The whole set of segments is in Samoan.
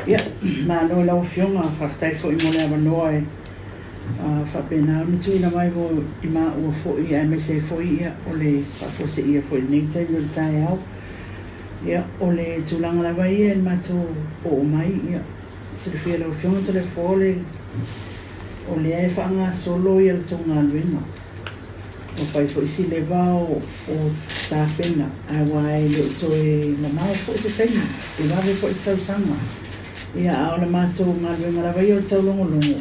Ia, malo i lau Afioga, faafetai foi mo le avanoa e faapena ona tuuina mai mo i maua foi aemaise ai foi ia o le faafuaseia foi i lenei taimi o le taeao. Ia, o le tulaga lava ia i le matou oo mai, ia, silafia e lau Afioga Toleafoa o lea e faagasolo ia le tou galuega. Ua fai foi si leva o tapena, aua e le o toe mamao foi se taimi, e vave foi le tausaga. Ia, a o le matou galuega lava ia o le taulogologo,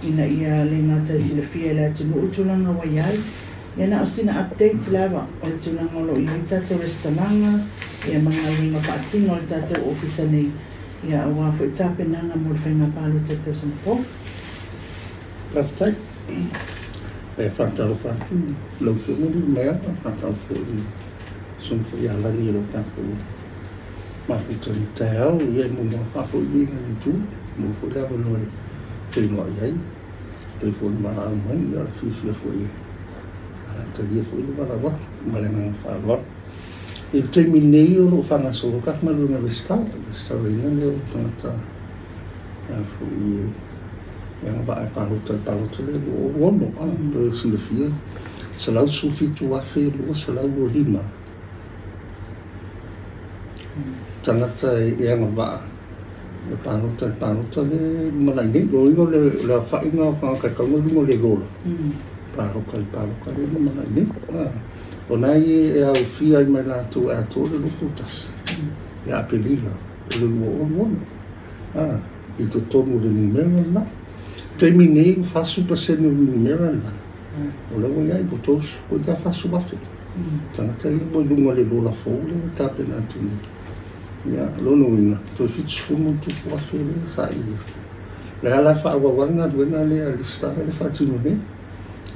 ina ia le gata e silafia e le atunuu tulaga ua i ai. Ia na o sina update lava o le tulaga o lo o i ai tatou resitalaga, ia ma galuega faatino a le tatou ofisa nei, ia aua foi tapenaga mo le faiga palota i le tausaga fou. Faafetai. E faatalofa atu lau Afioga Leulumoega, faatalofa foi i le Susuga foi ia Lagi o lo o tatou mafuta i le taeao. Ia e muamua faafoi viiga i le Atua, maua foi le avanoa e feiloai ai, pei foi ona valaau mai, ia o le fiafia foi e talia foi le valaau atu ma le agaga faaaloalo. I le taimi nei o lo o faagasolo tatou galuega resitala, resitalaina lea o tagata foi e agavaa e palota i le palota lea 2026. Pe silafia, 117,225 tagata e agavaa e palota i le palota lea e lumanai nei. Lona uiga o le aofaiga o tagata e tatau ona i luga o le lola palota i le palota lea e lumanai nei. O na e aofia ai ma i latou e atoa le 21 ia Aperila o le 2026 i totonu o le numera lena. Taimi nei, ua 40% o le numera lena o la ua i ai, ua 30,000 tagata ia ua i luga o le lola fou lea ua tapena atu nei. Ia, lona uiga, toe 70+ lea sailia. Le ala faaauau ai le galuega lea a resitala le faatino nei.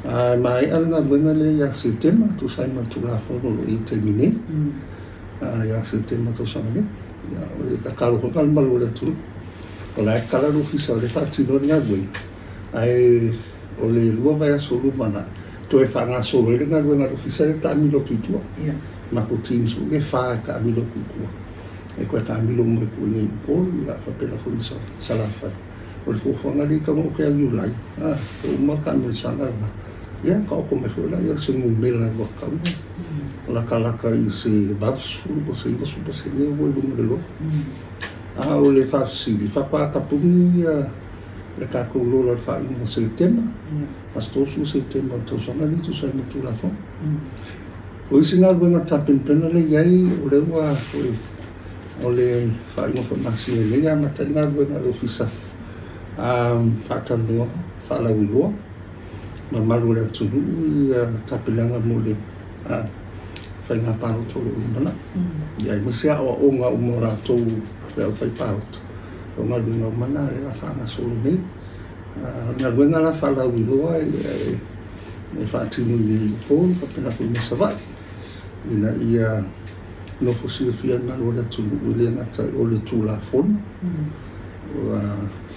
A maea le galuega lea ia Setema, tusa ai ma le Tulafono o lo o i ai i le taimi nei, ia Setema tausaga nei. Ia, o le tatalo foi lena i le malu o le atunuu. O la e tatala le ofisa o lea e faatino ai le galuega, ae o le 2 vaiaso lumanai, toe faagasolo ai le galuega a le ofisa lea e taamilo atu i tua. Matou teams foi e 4 e taamilo atu i tua. E toe taamilo uma i tua i inei i Upolu, ia faapena foi ma Salafai. O le fuafuaga lea e tatau ona oo atu ia Iulai, e uma le taamilosaga lena, ia taoto mai foi lea o se numera ua tatau ona latalata i se 80 po o se 90% ua i luga o le lola. A o le faafesili, faatoa tapuni le tatou lola i le faaiuga o Setema, aso 30 Setema o le tausaga lenei tusa ai ma le Tulafono. O isi galuega tapenapena lea e i ai, o lea ua foi o le faaiuga foi masina nei amata ai galuega a le ofisa faatalanoa faalauiloa mamalu o le atunuu i tapenaga mo le faiga palota o lo o lumanai. Ia aemaise aoaoga uma o latou le aufai palota, o galuega uma na lea o le a faagasolo nei. O le galuega la faalauiloa e faatino i inei i Upolu faapena foi ma Savaii, ina ia nofo silafia le malu o le atunuu e le gata o le Tulafono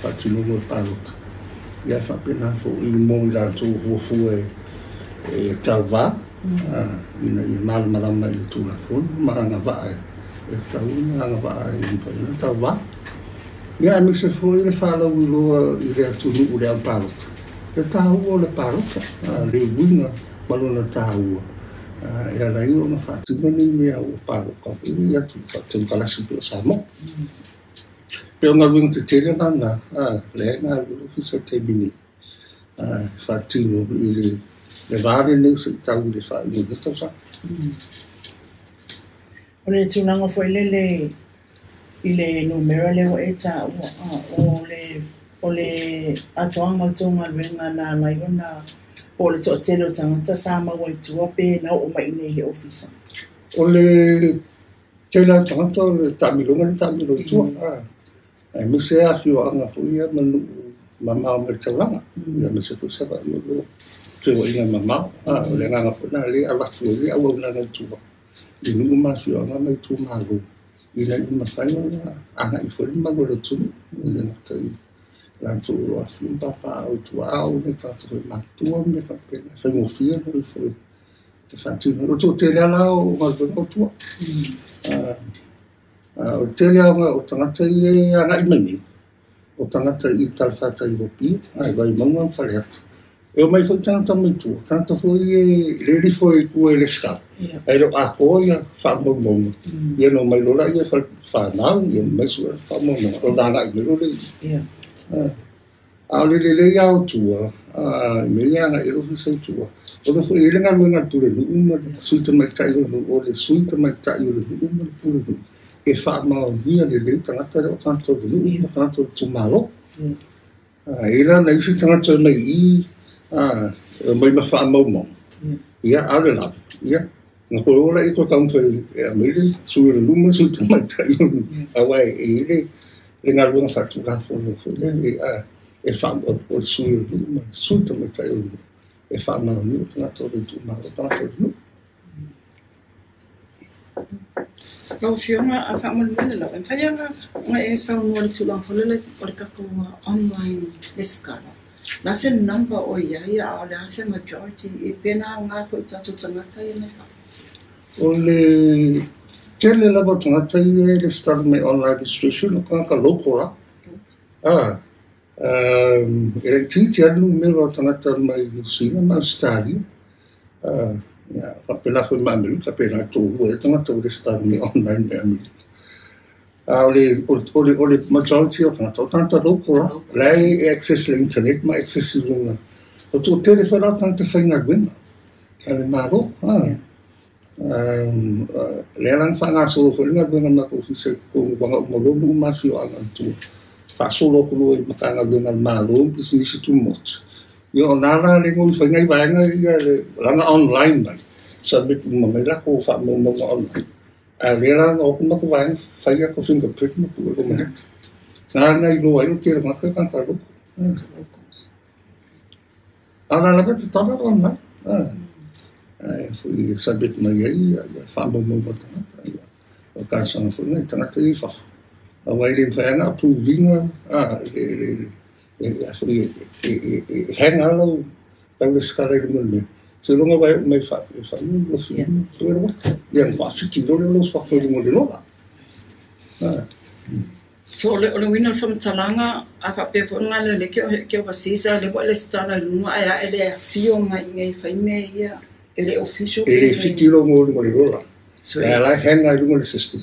faatinoga o le palota, ia faapena foi mo i latou fuafua e tauva, ina ia malamalama i le Tulafono ma agavaa e tatau ona agavaa e mafai ona tauva. Ia aemaise foi le faalauiloa i le atunuu le au palota, le taua o le palota, le uiga ma lona taua e ala ai ona faatino nei mea ua palota foi nei atunuu faatemokarasi pei o Samoa. Pei o galuega tetele lana lea e galulue le ofisa i le taimi nei, faatino i le va lenei se i tau i le faaiuga o lenei tausaga. O le tulaga foi lele i le numera lea ua e taua, o le atoaga o le tou galuega na ala ai ona po o le toatele o tagata sa maua i tua pe na oo mai i inei i le ofisa. O le tele o tagata o le taamiloga le taamilo i tua, aemaise afioaga foi ia ma nuu mamao mai le taulaga, ia aemaise foi Savaii o lo o feoaiga mamao. O le agaga foi lena lea e avatu ai le auaunaga i tua i nuu ma afioaga ma itumalo, ina ia mafai ona agai foi le mamalu o le atunuu, e le gata i latou o lo o afifio ma papaaao i tua, a o nai tagata foi matutua ma mea faapena, e faigofie ona o ifo e faatino. O le toatele lava la o galuega o tua. O le tele lava o tagata ia e agai mai nei, o tagata i talafatai o Apia, ai Vaimauga ma Faleata. E o mai foi tagata mai tua, tagata foi e le lifo e tua e lesitala, ae le o atoa ia faamaumauga. Ia na omai loa laia e fanau, ia mai sue faamaumauga, ona agai mai loa lea i i. A o le lelei lava o tua, i mea ia agai i ai le ofisa i tua, ona foi e i ai le galuega a le pulenuu ma le sui tamaitai o le nuu, o le sui tamaitai o le nuu ma le pulenuu, e faamaonia lelei tagata lea o tagata o le nuu ma tagata o le itumalo. E i ai la nai isi tagata mai i i, e omai ma faamaumauga, ia, a o le lava, ia, na toe o laia toe taumafai e aumai le sui o le nuu ma le sui tamaitai o le nuu, aua e i ai le galuega faatulafono foi lea, e o le sui o le nuu ma le sui tamaitai o le nuu, e faamaonia o tagata o le itumalo, tagata o le nuu. Lau Afioga, a faamolemole lava, e mafai lava ona e saunoa i le tulaga foi lele o le tatou online resitala. O le a se number o i ai, a o le a se majority, e pe na aoga foi i tatou tagata ia mai fafo? O le tele lava o tagata ia e resitala mai online registration o tagata local lava. E laitiiti lava le numera o tagata mai Niu Sila ma Ausetalia. Ia, faapena foi ma Amerika, pe na toalua ea tagata ua resitala mai online mai Amerika. A o le majority o tagata, o tagata local lava, la e access le internet ma access i luga. O toatele foi la o tagata faigaluega a le Malo. Lea la na faagasolo foi le galuega a le matou ofisa i totonu ua uma loa nuu ma afioaga i tua. Faasolo atu loa i Matagaluega a le Malo ma pisinisi tumaoti. Ia o na la le i fai nai vaega ia lana online mai, submit uma mai latou faamaumauga online. A o lea la na o atu matou vaega fai atu fingerprint ma tuu i luma net. Na na iloa ai o tele tagata e tagata local. A o la lava e tatala online. Ai foi submit mai ai ia faamaumauga o tagata. Ia o talosaga foi nai tagata ia i fafo. Aua e le mafai lava ona approve ina foi e hang lava lau resitala i luga o le mea. Seiloga ua e oo mai e faaiu lou filima, ia ona faafiki loa lea o lou suafa i luga o le lola. So o le uiga o le faamatalaga, a faapea foi na lele ke overseas a le ua resitala i luga ae a e le afio mai i nei fai mea ia e le official. E le fiki lou igoa i luga o le lola. E ala e hang i luga o le system.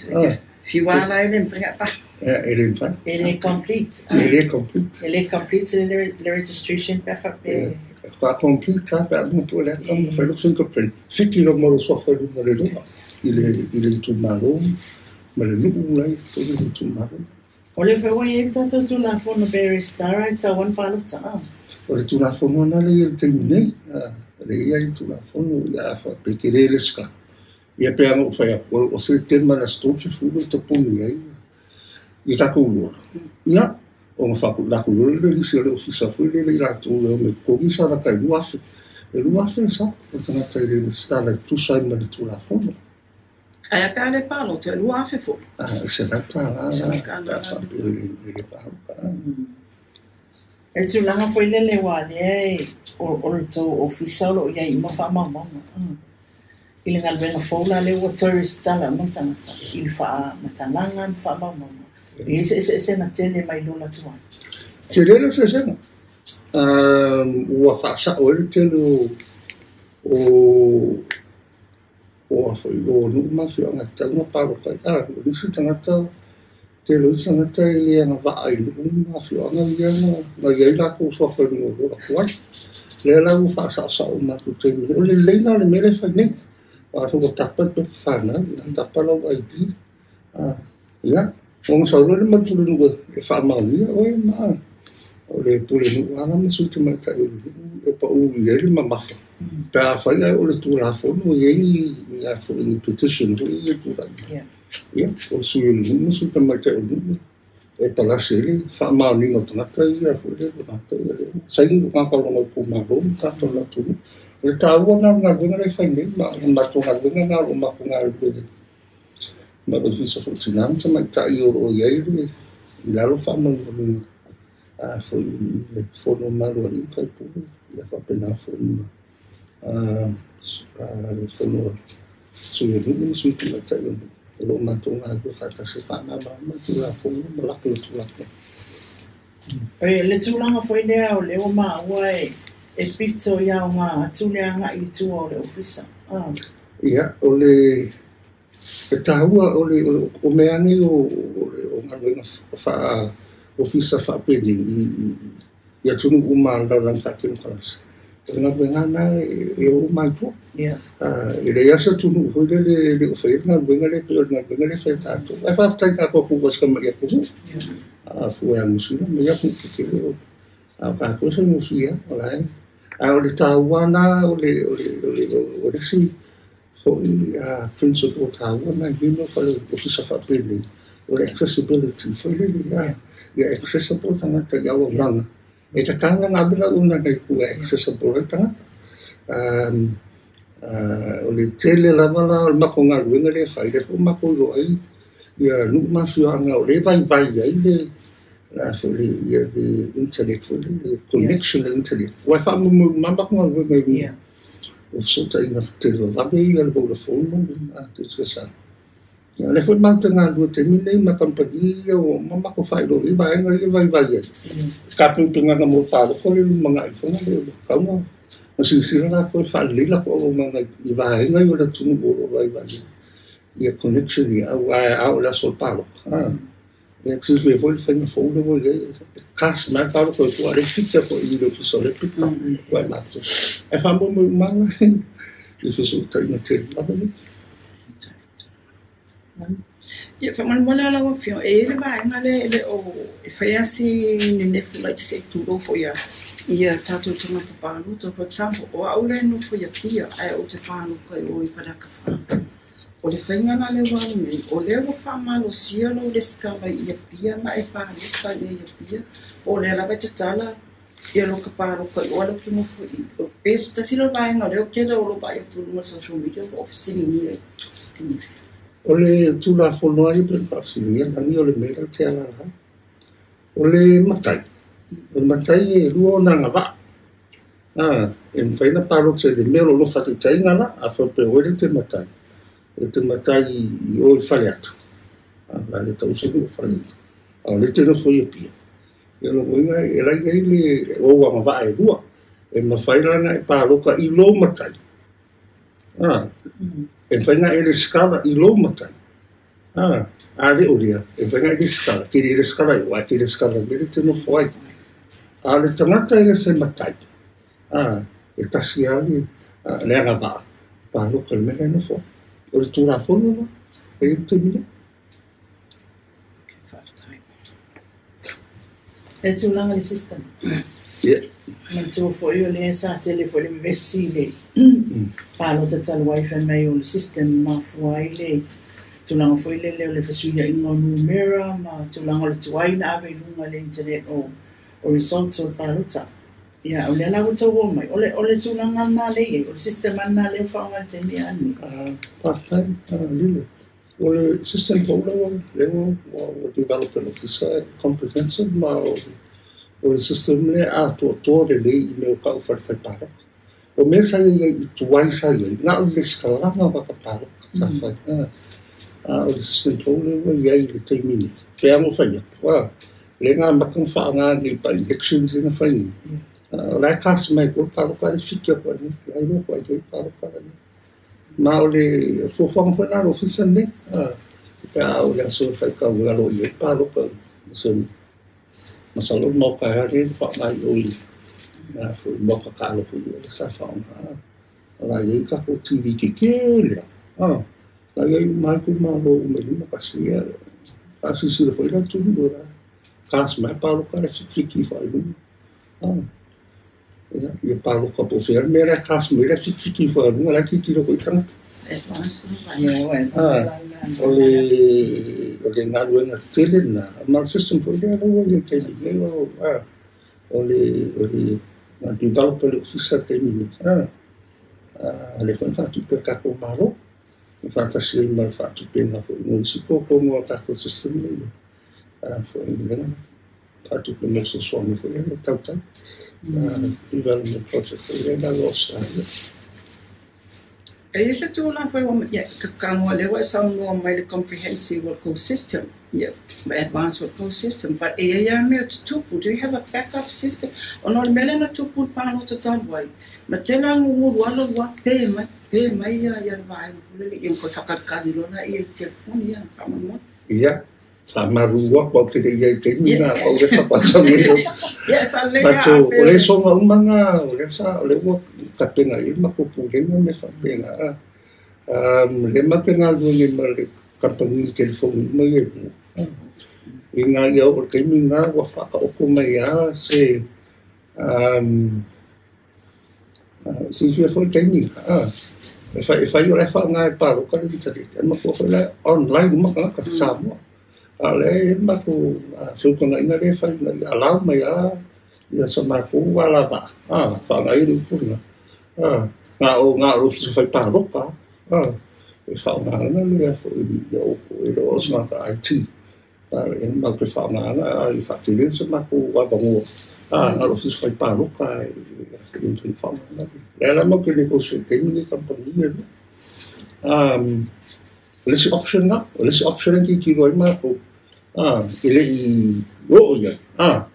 Fiu la e le mafai pa. E le mafai. E le complete. E le complete. E le complete le registration pe faapea. Fa complete lava pe a uma atu le ata ma fai lou fingerprint. Fiki loa ma lou suafa i luga o le lola i le itumalo ma le nuu la e i totonu o le itumalo. O le foi ua i ai le tatou Tulafono pe resitala e tatau ona palota. O le Tulafono lena lea e i ai i le taimi nei. O lea e i ai le Tulafono ia faapea e tele resitala. Ia pe ana ou fai atu, o Setema i le aso 30 e tapuni ai i tatou lola. Ia, ona faatu loa lea lisi a le ofisa foi lele i latou e omai totogi sa lata i 2,000. E 2,000 le sao o le tagata i le resitala e tusa ai ma le Tulafono. Ae a pe a le palota, e 2,000 foi. E $100 la, pe a faapea e le palota. E tulaga foi lele ua lea e o le tou ofisa o lo o i ai uma faamaumauga. I le galuega fou la lea ua toe resitala uma tagata i le faamatalaga ma faamaumauga. E i ai se eseesega tele mai lola tuai? Tele le eseesega. Ua faasao ai le tele o o foi o nuu ma afioaga e tatau ona palota ai. O nisi tagata, tele o isi tagata e le agavaa i nuu ma afioaga ia na i ai latou suafa i luga o lola tuai. Lea la ua faasaosao matou taimi nei. O le lelei lena o le mea lea e fai nei. Aua ua tapa le pepa fanau, tapa lau ID. Ia, ona sau loa lea ma le pulenuu e faamaonia oe ma o le pulenuu lava ma sui tamaitai o le nuu e pau i ai le mamafa. Pe a fai ai o le Tulafono e i ai ni a foi ni petition foi ia e tulai mai. Ia, o le sui o le nuu ma sui tamaitai o le nuu e palasi ai le faamaoniga o tagata ia foi lea o latou ia lea saini o tagata o lona itumalo ma tagata o le atunuu. O le taua lena o le galuega lea e fai nei ma o le matou galuega lena o lo o matou galulue ma le Ofisa foi o Tina ma Tamaitai o lo o i ai le i lalo faamalumaluga a foi i le Fono Mamalu a alii ma faipule, ia faapena foi ma le Fono a Sui o nuu ma Sui Tamaitai o nuu. O lo o matou galulue faatasi e faamalamalama le Tulafono ma lape o le Tulafono. Le tulaga foi lea o lea ua maua e pito i aoga atu le agai i tua o le ofisa. Ia, o le e taua o le o mea nei o galuega faa-ofisa faapenei i atunuu uma a le lalolagi faatemokarasi. O le galuega lena e oo mai tua. E leai lava se atunuu foi lele e le o faia le galuega lea pei o le galuega lea e fai e tatou. Ae faafetai tatou atunuu ua sikamai atunuu. Fua ia Niu Sila ma ia atunuu tetele a o tatou e faigofie lava o la e. A o le taua lena o le isi foi principle taua na i mea o fale ofisa faapenei, o le accessibility foi lele ia accessible tagata i auaunaga. E tatau ona ave le auaunaga i tua e accessible ai tagata. O le tele lava la o le matou galuega lea e fai, lea foi ua matou iloa ai ia nuu ma afioaga o lea e vaivai ai le internet foi le connection le internet. Ua e faamoemoe uma lava matou galuega i luga o fesootaiga televavave ia le Vodafone ma le Digicel. O lea foi matou te galulue i le taimi lenei ma kamupani ia ua uma matou faailoa i vaega ia e vaivai ai. Tapenapenaga mo le palota le lumanai fono le ua tatau ona silasila latou e faalelei latou auaunaga i vaega ia o le atunuu o lo o vaivai ai ia connection ia, aua a oo i le aso o le palota. Ia silafia foi le faiga fou lea ua i ai, e cast mai le palota i tua, a o lea e fika foi i le ofisa o lea pick up ua e matou. Ae faamoemoe uma lava i fesootaiga televavave nei. Ia, faamolemole lau Afioga, e i ai le vaega lea e le o e fai lava si nenefu laiti se i tulou foi ia tatou tagata palota. For example, o au lea e nofo i Apia ae ou te palota i o i Faleata 4. O le faiga la lea ua alu nei, o lea ua faamalosia lou resitala i Apia ma e palota i Apia, po o lea lava e tatala ia lo ka palota i o ale ou te nofo i. Pe tasi lea o vaega o lea ou tele o lo vaai atu i luga o le social media o lo o fesiligia e nisi. O le Tulafono lava ia pei ona faafesiligia nani o le mea la te alaala ai. O le matai, o le matai e lua ona agavaa. E mafai ona palota i le mea o lo o alofa faataitaiga la, a faapea oe le te matai, e te matai i o i Faleata, la le tau se nuu o Faleata, a o lea te nofo i Apia. Ia lona uiga e la i ai le ou agavaa e lua, e mafai la ona e palota i lou matai. E mafai ona e resitala i lou matai. A le o lea, e mafai ona e resitala, ke le resitala i o, ae ke resitala i mea le te nofo ai. A o le tagata e le se matai, e tasi lava le agavaa, palota i le mea la e nofo ai. O le Tulafono la, e i ai le taimi nei. Faafetai. Le tulaga i le system. Ia. Manatua foi o lea sa tele foi le vevesi le palota talu ai fai mai o le system mafua ai le tulaga foi lele o le fesuiaiga o numera ma tulaga o le tuai na ave i luga i le internet o results o le palota. Ia, o lea la ua tau oo mai. O le tulaga lena lea e i ai, o le system lava lena lea ua faaaoga i le taimi a nei. Faafetai, Lilo. O le system fou lea ua develop e le ofisa e comprehensive ma o le system lea atoatoa lelei i mea o tau o fale fai palota. O mea sa i ai i tuai sa i ai, na o le resitalaga o tagata palota sa fai. A o le system fou lea ua i ai i le taimi nei, pe ana fai atu, lea na amata ona faaaoga nei by elections ia na fai nei. O la e cast mai tua le palota le fiki atu ai nei, la e iloa atu ai nei palota la i ai. Ma o le fuafuaga foi lena a le ofisa lenei, pe a oo i le aso e faitau e alo i ai palota se masalo o le maota e lea na faaaoga i o i foi maota taalo foi ia sa faaaoga. O la e i ai tatou TV tetele lava. La e i ai uma ai itumalo uma e 51 ia faasilasila foi le atunuu e la cast mai palota le fiki faailuga. Ia palota po o fea le mea lea cast mai le fiki faailuga la e tilotilo foi tagata. Ia, ua advance la O le galuega tele lena, ma le system foi lea la ua i ai i le taimi nei o le na develop e le ofisa i le taimi nei. Lea foi na faatupe e le tatou Malo, na faatasi ai ma le faatupega foi mo isi totoga o le tatou system nei. Foi lea na faatupe mo fesoasoani foi lea tautai. Development project foi lea i lalo o Australia. E i se tulaga foi ua ia kakago lea ua e saunoa mai le comprehensive world system, ia advanced world system, but e iai lava mea tutupu. Do you have a backup system? Ona o le mea lea na tupu i le palota talu ai, na tele lava gugulu alo lua pe mai, pe mai ia ia le vaega foi lele ia toe faakalikali loa laia i le telefoni ia faamolemole. Ia, faamalu atu au te le i ai i taimi na au le faapasami. Ia sa lelei But lava o le soga uma na, o lea sa, o lea ua tapena i le matou pulega me faapena. Le matou galulue nei ma le kamupani telefoni uma ia e lua. Ina ia oo i le taimi lena ua faataoto mai lava se silafia foi le taimi lena. E fai, e fai o la e faaaoga e palota le internet, ae matua foi la online uma tagata Samoa. A o lea e i ai le matou feutagaiga lea e fai ina ia allow mai lava ia sa matou alavaa, faaaoga ai le upu lena. Na o le ofisa fai palota e faaaogaina le foi ia o e le o se tagata IT. E matou te faaaogaina e faatele se matou avanoa. Na o le ofisa fai palota e e faaaogaina. Lea la matou te negotiate taimi nei kamupani e lua. O le isi option na, o le isi option e tilotilo ai matou, e le i oo i ai. A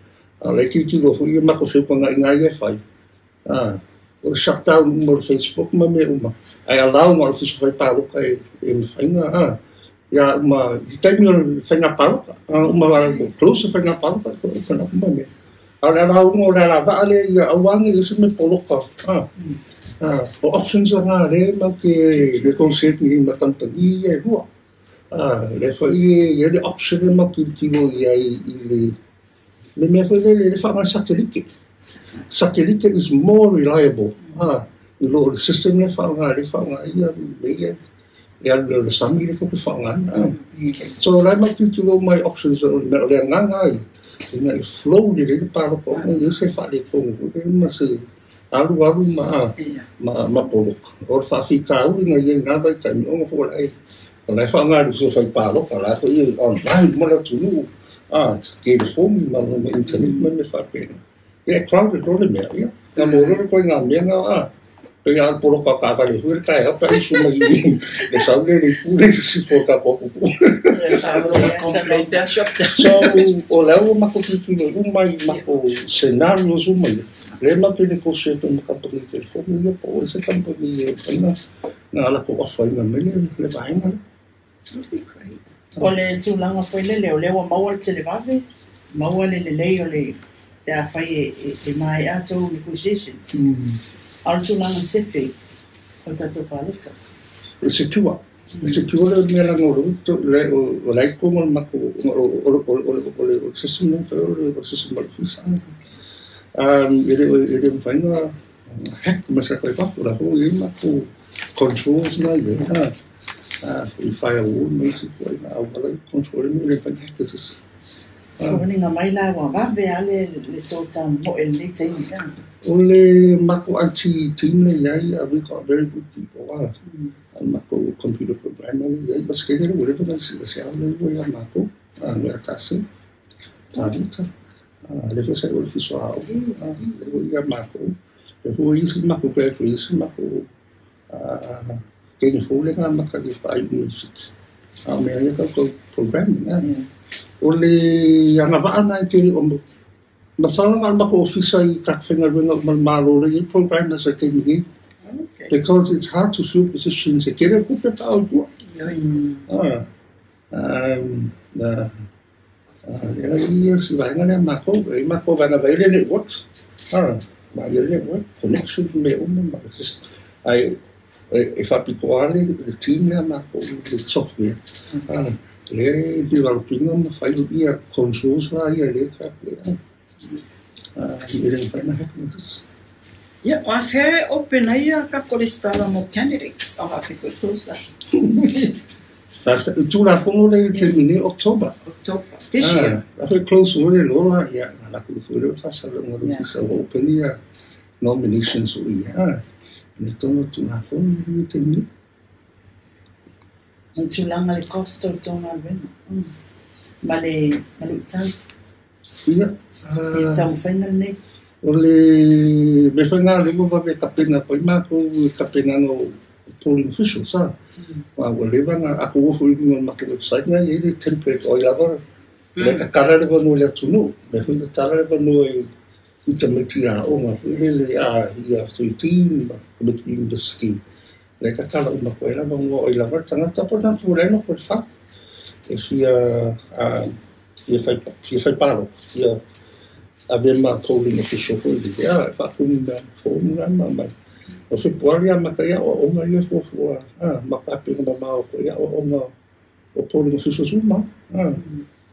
o le tilotilo foi ia matou feutagaiga ia e fai. O le shutdown uma o le Facebook ma mea uma. Ae allow na o le ofisa fai palota e mafai na ia uma i taimi o le faiga palota. Uma close faiga palota, e open up uma mea. A o le alauga o le alavaa lea ia aua ne i se mea poloka. O options na lea matou te negotiate nei ma kamupani ia e lua. Lea foi e i ai le option e matou tilotilo i ai i le mea foi lele le faaaoga satellite. Satellite is more reliable i lo le system le faaaoga le faaaoga ia le ia e alu le sami le kope faaaogaina. So la matou tilotilo mai options o le o le agaga ai ina ia flow lelei le palota uma ia se faaletonu foi lele ma se alu alu ma ma poloka. O le faafitauli na ia i na vaitaimi ona foi o la e faaaoga le uso fai palota la foi e online ma le atunuu telefoni ma ma internet ma mea faapena. Ia e crowded loa le mea, ia. Na mo loa le ituaiga mea na pei lava o le poloka o taavale foi le taeao pe a usu mai i le sau lea i le itu le isi po o le tatou atunuu. So, o lea ua matou tilotilo uma i matou scenarios uma ia. Lea matou te negotiate ma kamupani telefoni ia po o ai se kamupani e mafai na latou offer ina mai le vaega lea. O le tulaga foi lele, o lea ua maua le televave, maua le lelei o le pe afai e maea tou negotiations. A o le tulaga sefe o le tatou palota. E secure. E secure le mea laga o le le o la i totonu o le matou o le system lea o le system o le ofisa. E le mafai na hack ma se koe fafo la foi i ai matou controls na i ai. I firewall ma isi ituaiga auala i control ai le mafai na hack e se isi. Foliga mai la ua vave lava le tou tamoe i lenei taimi. O le matou IT team le i ai, we got very good people. Matou computer programmer le i ai, but se le ua leva na se ao le ua ia matou, le atasi, tāvita. Le foi sa o le fiso ao, le ua ia matou. Le foi isi matou graduation, matou teine fou le ngā maka i whaai university. A mea ia kau kau programming. O le agavaa na e tele o masala nga matou ofisa i ka whaingaluega uma le malo le i programmers a taimi nei. Because it's hard to fill positions e tele kupe pa au tua. Lea ia si vaega lea matou, e matou vaega vai le network. Ma ia le network, connection me uma ma le system. Ai, e faapitoa le team lea matou le software. Lea e developinga ma fai ia controls la ia le ka le. E le mafai na hack na sisi. Ia, o afea e open ai ia tatou resitala mo candidates o afe foi close ai? Tulafono le taimi nei October. October this year. A foi close o le lola ia na la ku foi le fasa le ngo le fisa o open ia nominations o ia. Le tono tulafono le taimi nei. Le tulaga le cost o le tou galuega ma le luitau Ia, i le taumafaiga lenei. O le mea fai galuega vave tapena foi matou tapenaga o polling officials a. Wa ua leva na aku ofu i luga o le matou website na i ai le template o ai lava le tatala le vanua i le atunuu, le foi tatala le vanua i tamaiti aoga foi lele a ia 13 ma tamaiti university. Le tatala uma atu ai lava vanua o ai lava le tagata po o le tagata ua leai ona qualify e fia fia fai fia fai palota, fia ave ma polling official foi lele a e faatumu mea form na ma aumai. O Fepuari amata ai aoaoga ia fuafua a ma tapena mamao atu ai aoaoga o polling officials uma a.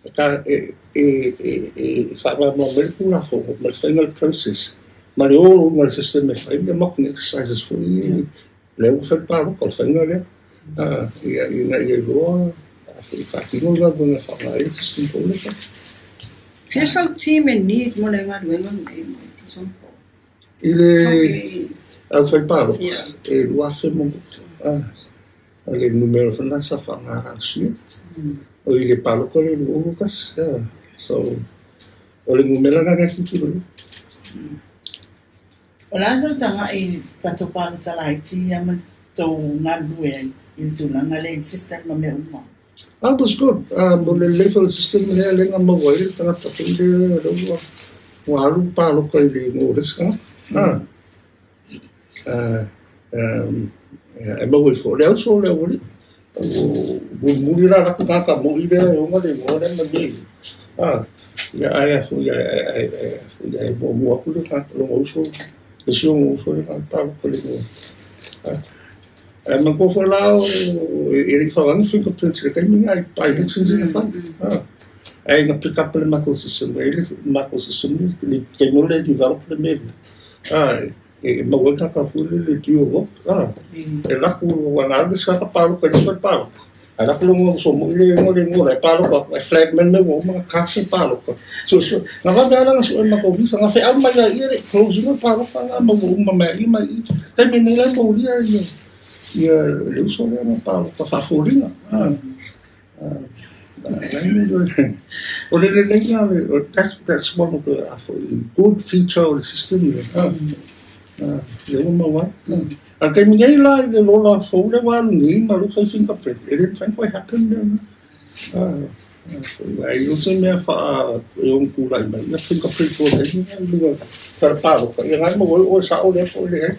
E ta e e e e faamalamalama mai le Tulafono ma le faiga o le process ma le o i luga o le system e fai ia mocking exercises foi ia lea ua fai le palota o le faiga lea ia ina ia iloa faatino le galuega e faaaoga ai le system foi lea. Fia sau team e need mo le galuega lenei mo tausaga fou? I le au fai palota e 2,000 ma ono o le numera foi lena sa faaaoga last year. O i le palota le 2021. So o le numera lena lea e tilotilo i ai. O le a sau tagai tatou palota laiti ia ma tou galulue ai i le tulaga lea i le system ma mea uma? That was good. O le lelei foi o le system lea lea na maua ai le tagata foi lea lea ua alu palota i le igoa o le isi tagata. E maua ifo o le auso o le aualii. Ua mulimuli la latou tagata moi lea e ona le igoa lea ma mea ia. Ia ae a foi ae muamua atu le tagata lona uso, le isi ona uso lea na palota i le igoa. Ae manatua foi la e le i faaaogaina fingerprints i le taimi lena i by elections ia na fai. Ae na pick up e le matou system, e i ai le matou system i le taimi o le develop le mea lea. E maua ai tagata foi lele le dual vote. E alu atu ana alu le isi tagata palota i le isi fale palota. Ae alu atu lona uso moi lea e ona le igoa la e palota atu, ae flag mai le mea ua uma ona cast le palota. Suesue, na vave lava la ona sue e matou visa, na feau mai lava i i e le i close ina le palota la ma ua uma mai i i ma i i. Taimi nei la e molia ia le uso lea na palota faafoliga. O le lelei lena, that's one of the good feature o le system lea. Lea ua maua ai. A o le taimi nei la i le lola fou lea ua alu nei ma lou fai fingerprint, e le mafai ona toe happen mea na. Ai o se mea faa e ono tulai mai, ia fingerprint o le taimi i luga o le fale palota, ia na e maua ai oe sao lea po o le leai.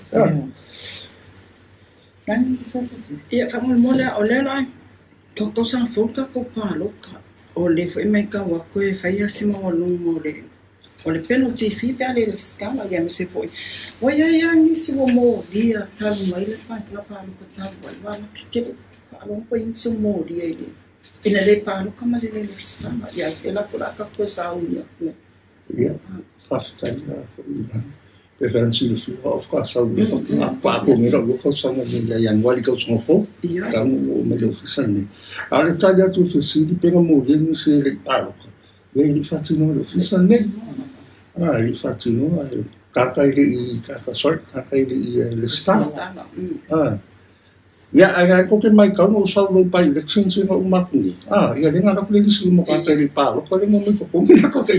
Ia, faamolemole o lea la tausaga fou le tatou palota. O le foi matau atu e fai lava si maualuga o le penalty fee pe a le resitala ia aemaise foi ua i ai lava nisi ua molia talu mai le palota talu ai ua kekele faalogo po o i ai nisi ua molia i le ina le palota ma le le resitala ia e lafo la tatou toe sauni atu le. Ia, faafetai la foi pe fai ona silafia o au faatoa sau i le faatoa nei lau lua tausaga nei ia Ianuari tausaga fou, talu ona ou oo mai i le ofisa lenei. A o le tali atu i le fesili pe na molia nisi e le i palota, ia e le i faatinoa e le ofisa lenei. E le i faatinoa e tagata e le i, tagata, sorry, tagata e le i resitala. Ia, ae na tou te matau na ou sau loa i by-elections ia na uma atu nei. Ia lea na alu atu le lisi uma o tagata e le i palota lea na omai i totonu ia latou $100.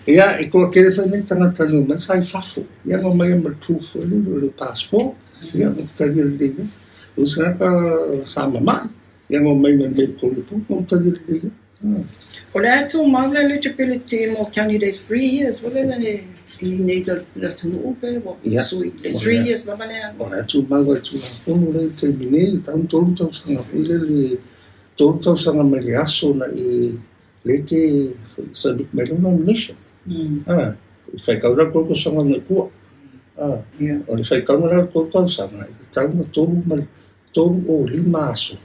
Ia, e toatele foi nai tagata na omai sa i fafo. Ia na omai ai ma le proof foi lele o le passport. Ia, na talia lelei ai. O isi tagata sa mamai, ia na omai ma le medical report na ou talia lelei ai. O le a tumau le eligibility mo candidates 3 years foi lele i nei le atunuu pe ua sui le 3 years lava lea? O le a tumau ai Tulafono lea i le taimi nei, tau 3 tausaga foi lele, 3 tausaga mai le aso na e le te submit mai lau nomination. Faitau la le 3 tausaga mai tua. O le faitauga la o le 3 tausaga, e tatau ona tolu ma le 35 aso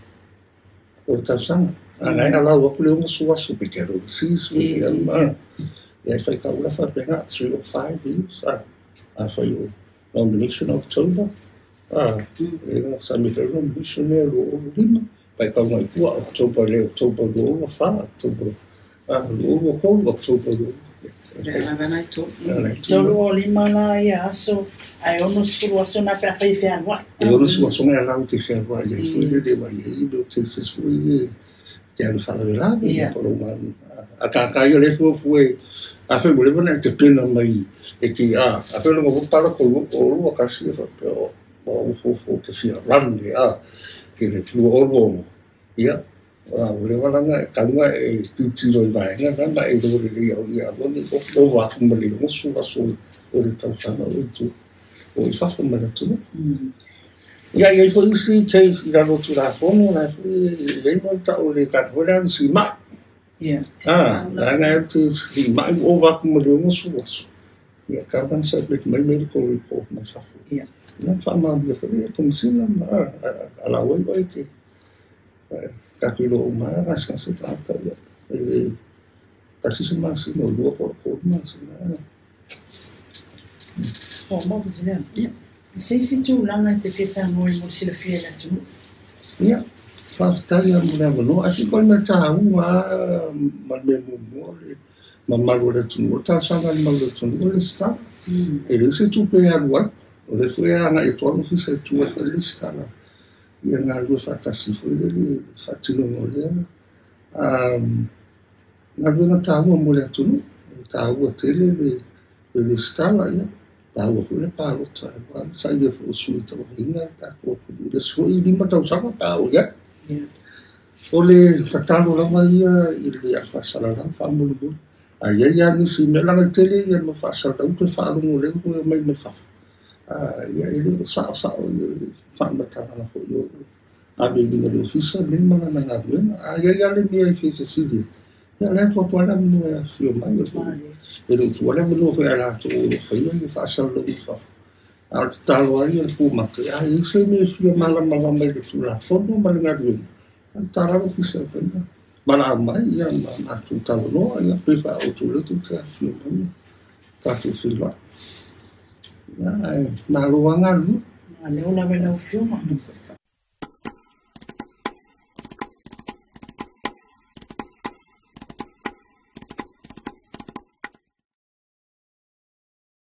o le tausaga. A na e alau atu le 60 aso pe te alu overseas, ia, e faitau la faapena, 3 or 5 years. A fai o nomination October, e na submit ai nomination lea 2025, faitauga i tua October le October 2024, October 2023, October 20. 35 la ia aso, ae 60 aso na pe a fai e fealuai. E 60 aso e alau te fealuai ai foi lele wa i ai mea o cases foi e te alu faalavelave ia po o lou malu. A tātā ia le fuafua e afai ua leva ona e tapena mai e te a afai o lona palota o 21 e faapea o ua fofo ke fia run le a ke le 26 ia ua leva laga e kauga e tilotilo i vaega na ma e iloa lelei au ia aua ne i ova atu ma le 60 aso o le tausaga o i tua o i fafo ma le atunuu. Ia i ai foi isi case i lalo o Tulafono la foi e i ai mo ta'u le tagata foi lea sima'i. Leaga e te sima'i ua ova atu ma le 60 aso, ia tatau ona submit mai medical report mai fafo. Ia faamaonia foi e Komesina ma allow ai oe e te tatou iloa uma lava gasegase tagata ia e le tasi se masina o 2 po o le 3 masina. O mo lea. Ia. Se isi tulaga e te fia saunoa ai mo le silafia i le atunuu. Ia, faafetai lava mo le avanoa. Ae sili mea taua lava ma le mea muamua le mamalu o le atunuu, o le talosaga a le mamalu o le atunuu o le resitala. E leai se tupe e alu ai, o lea foi e agai atu lava le ofisa e tu ai foi le resitala. Ia galulue faatasi foi le faatinoga o lea galuega taua mo le atunuu. E taua tele le resitala, ia taua foi le palota aua le sailia foi o sui tauaveina le tatou atunuu i le isi foi 5 tausaga pe a oo i ai. O le tatalo lava ia i le au faasalalau faamolemole. A i ai lava nisi mea leaga e tele ia ma faasalalau toe faalogo lea ua toe aumai mai fafo. Ia e le o sa'osa'o i faamatalaga foi o ave i luga o le ofisa lenei ma lana galuega. A i ai lava le mea e fia fesili ai, ia o lea e tuu atu lava le avanoa e afifio mai. E le o tuua le avanoa foi ia latou o lo o faia ia faasalalauga i fafo. A o le tatalo lava ia o le pumate, a i ai se mea e fia malamalama i le Tulafono ma le galuega, tala le ofisa e fai valaau mai ia ma matou talanoa ia pe faaoutou lea tou te afifio mai ma tatou feiloai. Ia ae malo lava galulue. Malo lava i lau Afioga.